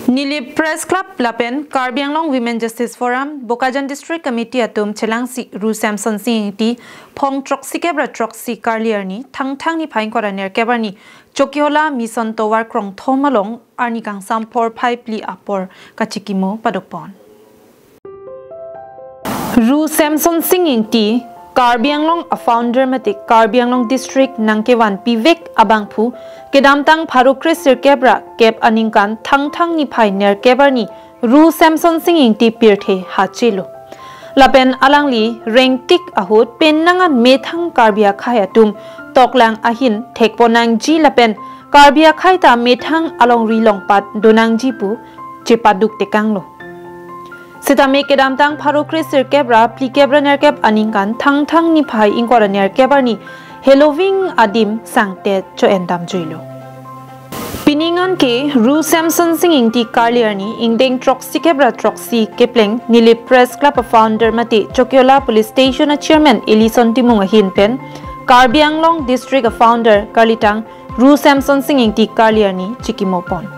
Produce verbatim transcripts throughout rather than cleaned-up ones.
Nilip Press Club lapen Karbi Anglong Women Justice Forum, Bokajan District Committee atum chelangsi Ru Semson Sing Ingti, phong throksi kep ra throksi karli arni, Thangthang niphai ingkoi ra nerkep arni, Chokihola Mission Tovar Krongthom along arni kangsam porphai phli apor kachikimo padopon. Ru Semson Sing Ingti, Karbi Anglong a founder mate Karbi Anglong District nangkevan pivek abangphu, kedamtang pharo kre sirkep ra kep aningkan Thangthang niphai nerkep arni Ru Semson Sing Ingti pirthe hachelo. Lapen alangli rengtik ahut penang an methang Karbi akhei atum toklang ahin thekpon nangji lapen Karbi akhei ta methang alongri longpat do nangji pu chepaduk tekanglo. Sitame kedamtang pharo kre sirkep ra phlikep ra nerkep aningkan Thangthang niphai ingkoi ra nerkep arni heloving adim sangtet cho-en damjuilo. Pining an ke Ru Semson Sing Ingti karli arni ingdeng throksi kep ra throksi kepleng Nilip Press Club a founder mate Chokihola Police Station a chairman Elison Timung ahin pen Karbi Anglong District a founder karlitang Ru Semson Sing Ingti karli arni chikimo pon.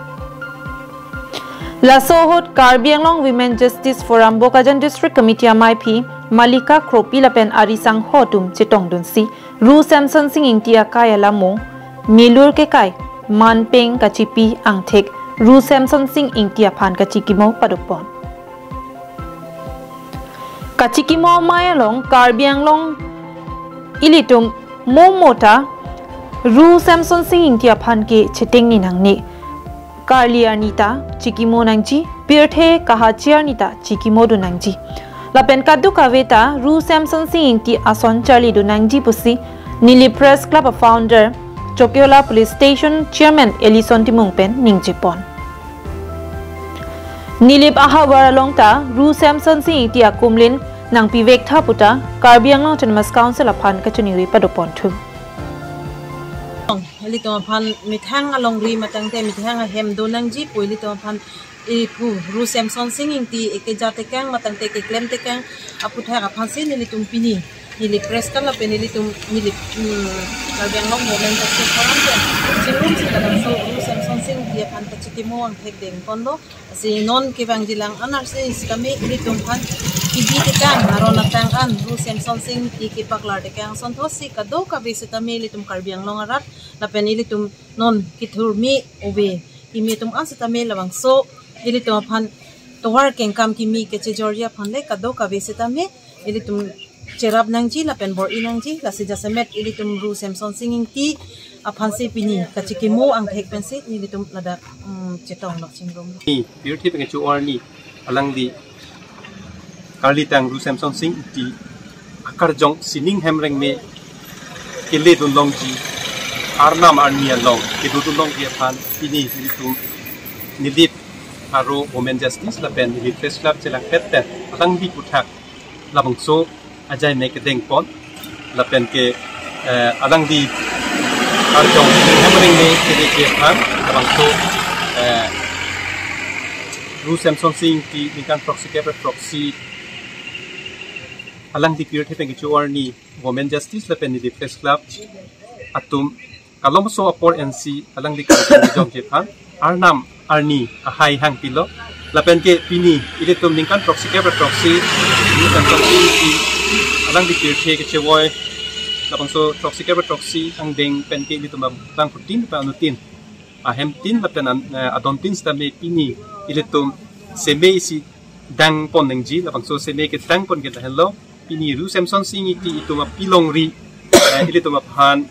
Laso ahut Karbi Anglong Women Justice Forum Bokajan District Committee amaiphi Malika Kropi lapen ari sangho atum chetongdunsi Ru Semson Sing Ingti akai alamo milur kekai manpeng kachipi angthek Ru Semson Sing Ingti aphan kachikimo padopon. Kachikimo amei along Karbi Anglong ilitum momota Ru Semson Sing Ingti aphan ke chetengni nangne. Karli arni ta chikimo nangji, pirthe kahachi arni ta chikimo do nangji. Lapen kadokave ta Ru Semson Sing Ingti ason charli do nangji pusi Nilip Press Club a founder, Chokihola Police Station chairman Elison Timung pen ningjepon. Nilip ahavar along ta Ru Semson Sing Ingti akumlin nangpivektha puta Karbi Anglong Autonomous Council aphan kachiningri padoponthu. Ilitum aphan methang alongri matangte methang ahem do nangji pu ilitum aphan iphu Ru Semson Sing Ingti ekeja tekang matangte keklem tekang aputhak aphansi nelitum pini Nilip Press Club lapen nelitum Nilip, hmm, Karbi Anglong Women Justice Forum pen chingrumsi labangso Ru Semson Sing Ingti aphan kachikimo angthek dengponlo. Lasi non kevangjilang anarsi sitame ilitum aphan kebi tekang aron atang an Ru Semson Sing Ingti kepaklar tekang asonthotsi kadokave sitame ilitum Karbi Anglong arat lapen ilitum non kethur me ove kimi atum an sitame labangso ilitum aphan tovar kengkam kimi kechejorji aphan le kadokave sitame ilitum cherap nangji lapen bor-i nangji. Lasi jasemet ilitum Ru Semson Sing Ingti aphansi pini kachikimo angthek pensi nelitum ladak, mm, chetong lok chingrum. Ni pirthe pen kecho-arni alangli karlitang Ru Semson Sing Ingti akarjong sining hem rengme keledun longji arnam arni along kedodun longji aphan pini ilitum Nilip Aro Women Justice lapen Nilip Press Club chelangpet pen alangli aputhak labangso ajai me kedengpon lapen ke, eh, alangli arjong hem rengme kele ke aphan labangso, eh, Ru Semson Sing Ingti ningkan throksi kep ra throksi alangli pirthe pen kecho-arni Women Justice lapen Nilip Press Club atum kalomso apor ensi alangli karjong jongje aphan arnam arni ahai hangpilo. Lapen ke pini ilitum ningkan throksi kep ra throksi, ningkan throksi isi alangli pirthe kechevoi labangso throksi kep ra throksi angdeng pen ke ilitum abangphutin pa anutin, ahemtin lapen an, eh, adontin sitame pini ilitum seme isi dangpon nangji, labangso seme kedangpon ke lahenlo. Pini Ru Semson Sing Ingti itum apilongri, eh, ilitum aphan,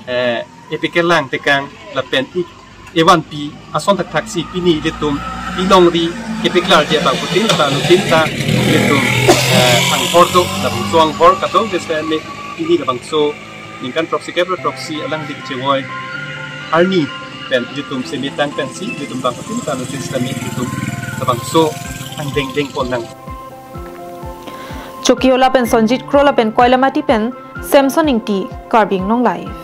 eh, epekelang tekang lapen ik evanpi ason thakthaksi pini ilitum pilongri kepeklarji abangphutin lapen anutin ta ilitum, eh, anghor do, labangso anghor kadokave sitame pini labangso ningkan throksi kep ra throksi alangli kechevoi arni pen ilitum seme tang pensi ilitum abangphutin ta anutin sitame ilitum labangso angdeng dengpon nang. Chokihola pen Sonjit Kro lapen Koilamati pen Semson Ingti, Karbi Anglong Live.